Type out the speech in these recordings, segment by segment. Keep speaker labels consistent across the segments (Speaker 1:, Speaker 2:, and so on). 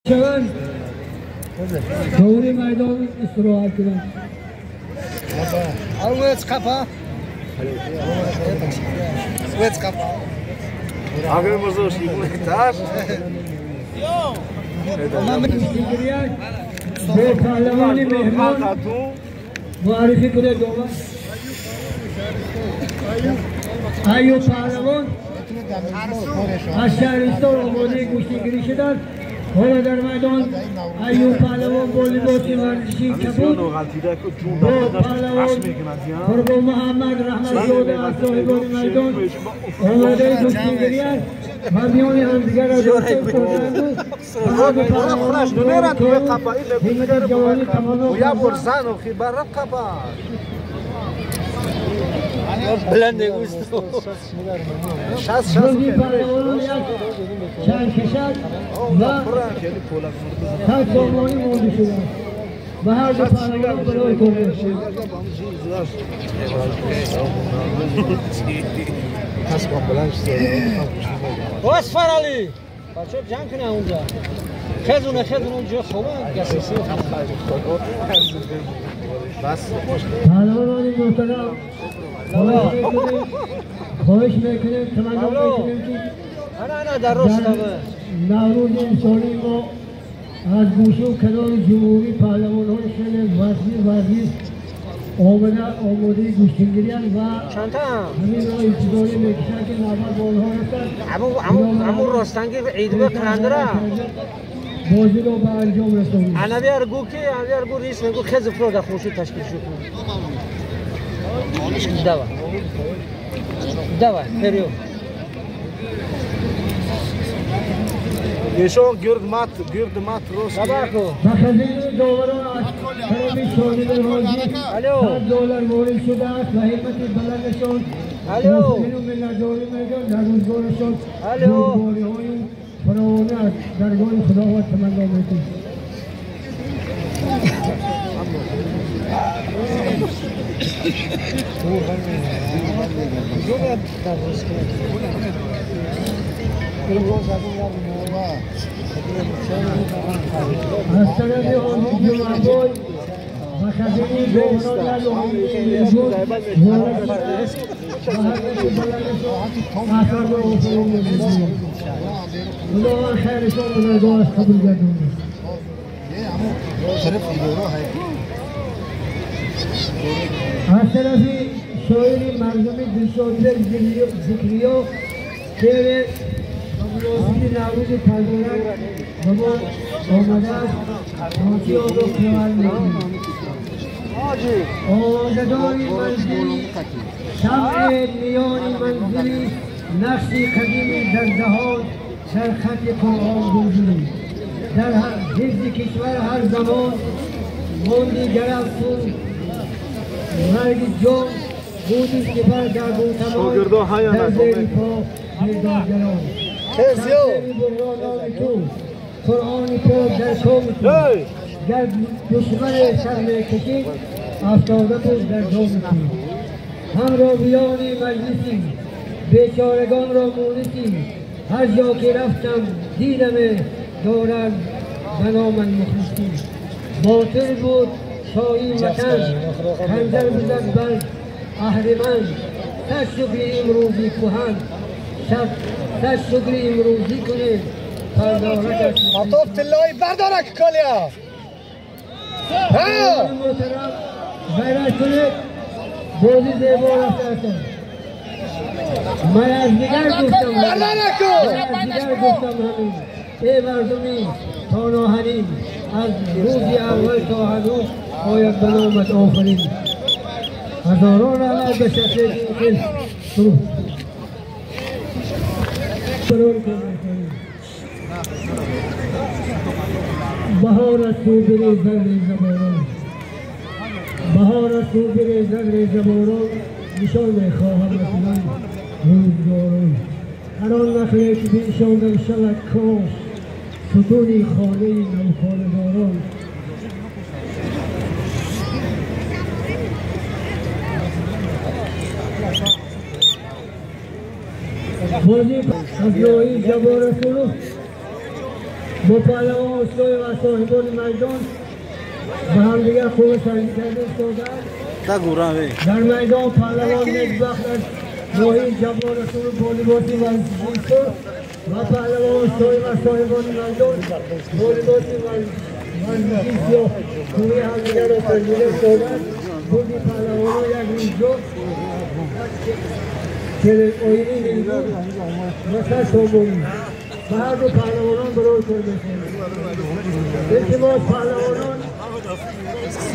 Speaker 1: شوند دوری میدان استراحت کنند. به پهلوان مهمان معرفی کنه دوما ایو پهلوان از شهرستان آماده گوشتیگیری شدند. حالا در میدان ایوب پهلوان با لباس ورزشی کبود با پهلوان قربان محمد رحمتزاده از صاحبان میدان آماده گوشتیگیری است و میان همدیگر را داشته کردند و هر دو پهلوان همت جوانی تمنا بازی پهلوانان یک چند کشد و 100 سامانی مانده شده و هر دو پهلوان برای کنه.
Speaker 2: باز فرالی بچه جمع کنه اونجا خزونه خزونه اونجا خوبه گسیسی.
Speaker 1: پهلوانان محترم خواهش میکنیم تمنا میکنیم که
Speaker 2: در
Speaker 1: نوروز امسالی ما از گوشه و کنار جمهوری پهلوان های خیلی وزنی آماده گوشتینگیری هستند و همین را انتظاری میکشند که نوبت به آنها رسد.
Speaker 2: همون راستنگی عیدگاه قلندره
Speaker 1: بازی را به انجام رسانیم.
Speaker 2: انویار گو که انویار گو ریس میگو خیز فرو در خوشی تشکیل شد. Давай. Давай, вперед.
Speaker 3: ایشون گرد مات گرد مات روز.
Speaker 1: به خزینه داوران از طرف شاهد حاجی 100 دلار وارد شده است و همت بلندشان محسنین و ملتداری میدان در روزگارشان بردباری‌های فراوانه از درگاه خداوند تمنا میکنیم. از طرف حاجی جمعه‌بای و خزینه داوران وارد شده است و همت بلندشان اثر را آفرین می‌گوییم. خداوند خیرشان به درگاهش قبول گرداند. از طرف شاعر مردم دلشاد ذکریا شعر مناسب نوروز پروانک به ما آمده است حاجی آن را قرائت می‌کنیم. آوازه‌دار منزلی شمع میان منزلی نقش قدیم در دهان سر خط قرآن بلبلی در حفظ کشور هر زمان ماندی گرفت مرگ جان بودی سپر در بوتمان در زیر پا پیداگران شمشیر برا نام تو قرآن پاک در کام تو در دشمن سر میکشید افتاده بود در دام تو هم راویان مجلسی بیچارگان را مونسی هر جا که رفتم دیدم دارد به نام مخلصی باطل بود شاهی وطن خنجر بزد بر اهرمن صد شکر امروزی کهن صد شکر امروزی کنید بردارک
Speaker 2: خطاب طلایی بردارک کالیا
Speaker 1: محترم غیرت کنید بازی زیبا رفته هستند. من از دیگر گفتم همین ای مردمی تا ناهنیم از روزی اول تا هنوز باید به نامت آفرین. هزاران رحمت به شخص این بهار است و بریزد ریزه باران بهار است و بریزد ریزه باران نشان میخواهم از من روزگاران هر آن نخله که بنشاندم شود کاش ستونی خانه نوخانه‌داران. بازی از لایی جبار رسولов Бо паҳлавон устои ва соҳибони майдон ба ҳамдигар қувва санҷӣ карда истодаанд. Дар майдон паҳлавон Некбахт аз ноҳияи Ҷаббор Расулов бо либоси варзишии сурх ва паҳлавон устои ва соҳибони майдон бо либоси варзишии сиёҳ қувваи ҳамдигарро санҷида истодаанд. Бурди паҳлавонон як рӯзҷо оини милгун ва 100 сомонӣ ба ҳар ду паҳлавонон барои кор мекунанд. Илтимос, паҳлавонон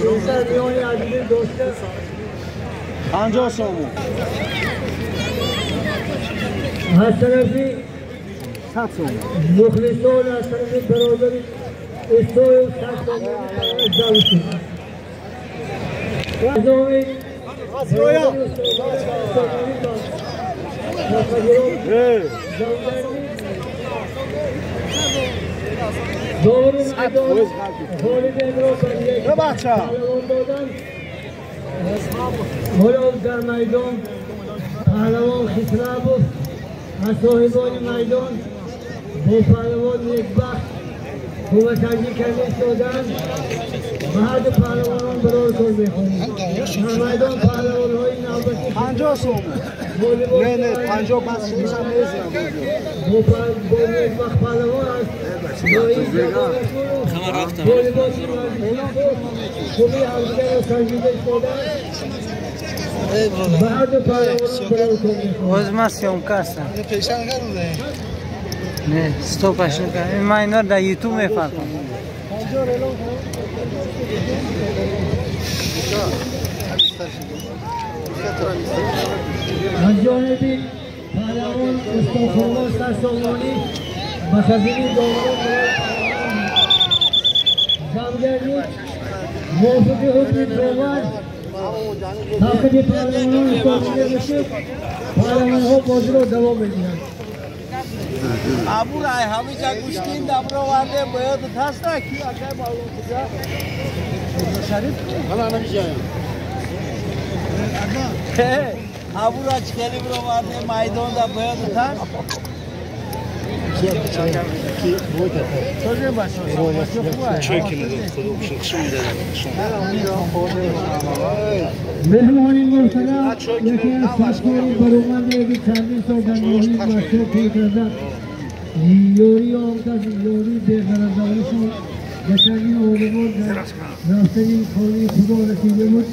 Speaker 1: бештар миёни азизин дошта
Speaker 3: 50 сомон
Speaker 1: аз тарафи мухлисон, аз тарафи бародари устоев 100 сомонӣ ҷалб шуд. Азоми دوری میدان غالب را بر یک پهلوان دادند. حالا در میدان پهلوان خسروف از صاحبان میدان با پهلوان نیکبخت قوه سنجی کرده ایستادند و هر دو پهلوانان برای کار میخوانند. در میدان پهلوانهای نوبتی
Speaker 3: 50 سوم نه نه 50 بس میشم
Speaker 1: با نیکبخت پهلوان از نوعی جوان با لباس خوبی همدیگر را سنجیده ایستادند و هر دو پهلوانان برای کار میخوانند.
Speaker 2: باز من سیومکه هستم. نه استوپش نکردم. من اینا رو در یوتیوب میفرستم.
Speaker 1: از جانبی پهلوان استاد 100 سامانی به خزینه داوران جمع گردید. موافق حکم داور حق پهلوانان استاد بشید. پهلوانها بازی را دوام میدهند.
Speaker 4: ابو رای همه جا گوشتین دبر آورده باید تاست کی آقای معلوم کجا شریف
Speaker 3: حالا نمی‌جایم
Speaker 4: ابو را چکلی برو آورده میدان دا باید تاست
Speaker 1: مهمانی محترم یکی از سرکاری برومند که چندین سال در ناحیه مشروع پی کردند یوری آمد یوری بغرضانشون به چندین آدمان در رفتن خانه خدا رسیده بود.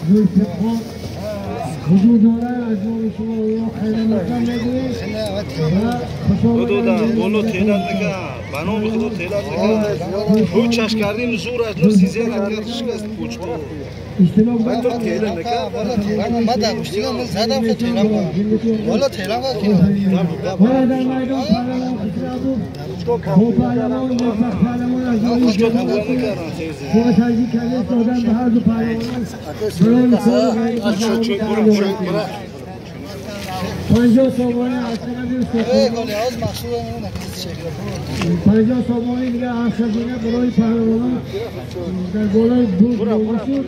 Speaker 1: زلفقار حضور دارد. از نام شما الله خیر مقدم میگوییم
Speaker 3: و خدا تعداد نکرد بنام خدا تعداد نکرد او چش کردیم زور از نو سیزه نکرد شکست پوچ
Speaker 1: اشتباه
Speaker 3: تو تعداد نکرد
Speaker 5: ما در گوشتیم زدم که تیلم والا تیلم
Speaker 1: که حالا در میدان پهلوان خسرو با پهلوان نیکبخت پهلوان از ناحیه جنوب قوه سنجی کرده ایستادن به هر دو پهلوانان برای کار غیر 50 سامانه از طرف 50 سامانه دیگه از خزینه برای پهلوانان در بالای دو برده شد.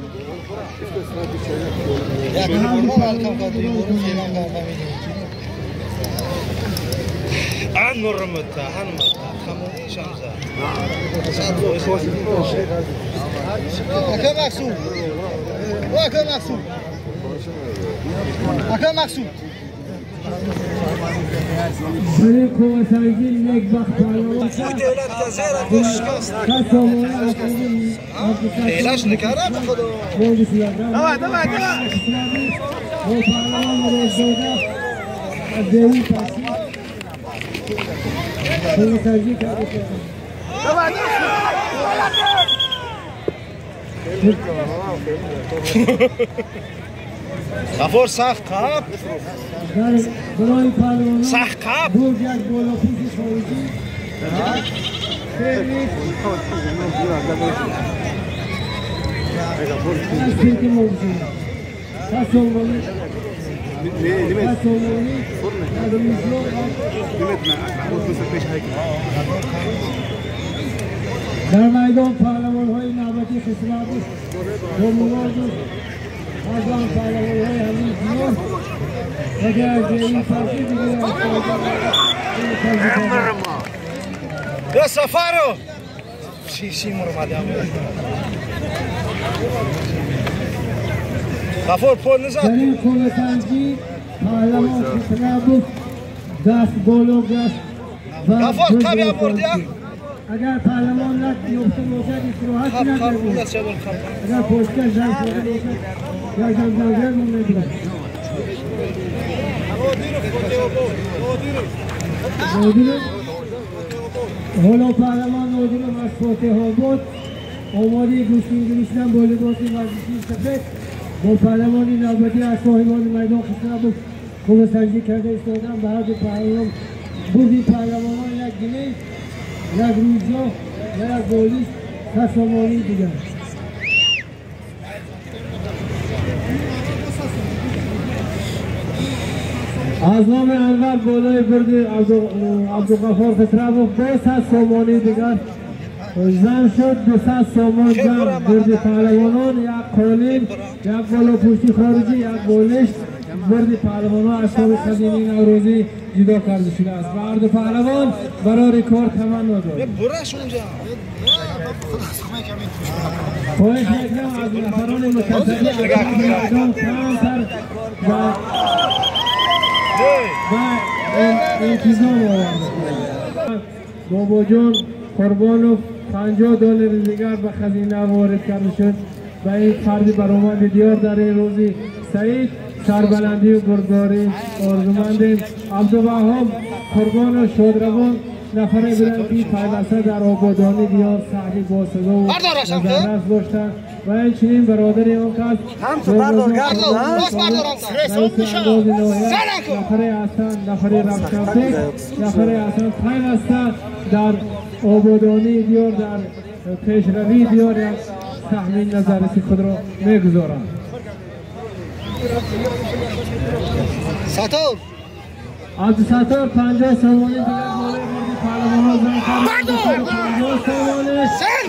Speaker 5: اکا مقصود
Speaker 1: برای قوه سنجی نیکبخت پهلوان 100 سامانه از
Speaker 3: تیلش نکرد خدا
Speaker 1: دوای با پهلوان مرادزاده از دهی پسی قوه سنجی کرده شدند.
Speaker 3: غفور سخت قاب
Speaker 1: برای پهلوانان
Speaker 3: سخت قاب
Speaker 1: برد یک بالاپوش خارجی سرویس سیرک موجود 100 سامانی 100 سامانی در روزگار در میدان پهلوان‌های نوبتی خسرو با مراد از آن پهلوان‌های همین دیار اگر از این پرسی دیگر از
Speaker 3: Я Сафаров! Ғафор пой назад.
Speaker 1: Дар ин қуввасанҷӣ паҳлавон Хисравов даст боло гашт ва
Speaker 3: Ғафор қаб бурдия.
Speaker 1: Агар паҳлавон лат ёфта бошад истироҳат кунад. Агар пошкаш зан хӯрда бошад як дам занҷир мегирад. ҳоло паҳлавон Нодиров аз Фотеҳобод омодаи гӯштингирӣ шудан бо либоси варзишии сафед бо паҳлавони навбатӣ аз соҳибони майдон Хисравов қуввасанҷӣ карда истодан. Ба ҳарду паҳлавон бурди паҳлавонон як гилем, як рӯзо ва як болиш 100 сомонии дигар. Аз номи Анвар болои бурди Абдуғаффор Хисравов 200 сомонии дигар зам шуд. 200 сомон ҷамъ бурди паҳлавонон, як қолин, як болопӯшти хориҷӣ, як болиш бурди паҳлавонон аз соби хазинаи наврӯзӣ ҷудо карда шудааст. Ба ҳарду паҳлавон барори кор таманно дорем. Хоҳиш мекунам аз нафарони мутасадди майдон камтар ва интизом оварда. Бобоҷон Қурбонов $50 дигар ба хазина ворид карда шуд. Ба ин фарди баромади диёр дар ин рӯзи саид сарбаландию бурдборӣ орзумандем. Абдуваҳҳоб Қурбонов шодравон нафаре буданд, ки пайваста дар ободонӣ диёр саҳми босазову назаррас доштанд ва инчунин бародари он кас нафаре ҳастанд, нафари Равшанбек, нафаре ҳастанд пайваста дар ободонии диёр, дар пешравии диёр як саҳми назарраси худро мегузоранд.
Speaker 5: Сатор!
Speaker 1: Абдусаттор 50 сомонӣ дигар болои бурди паҳлавонҳо зам кард. 50 сомонӣ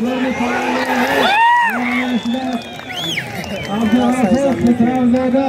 Speaker 1: бурди паҳлавонҳо. Абдуғаффор Хисравзода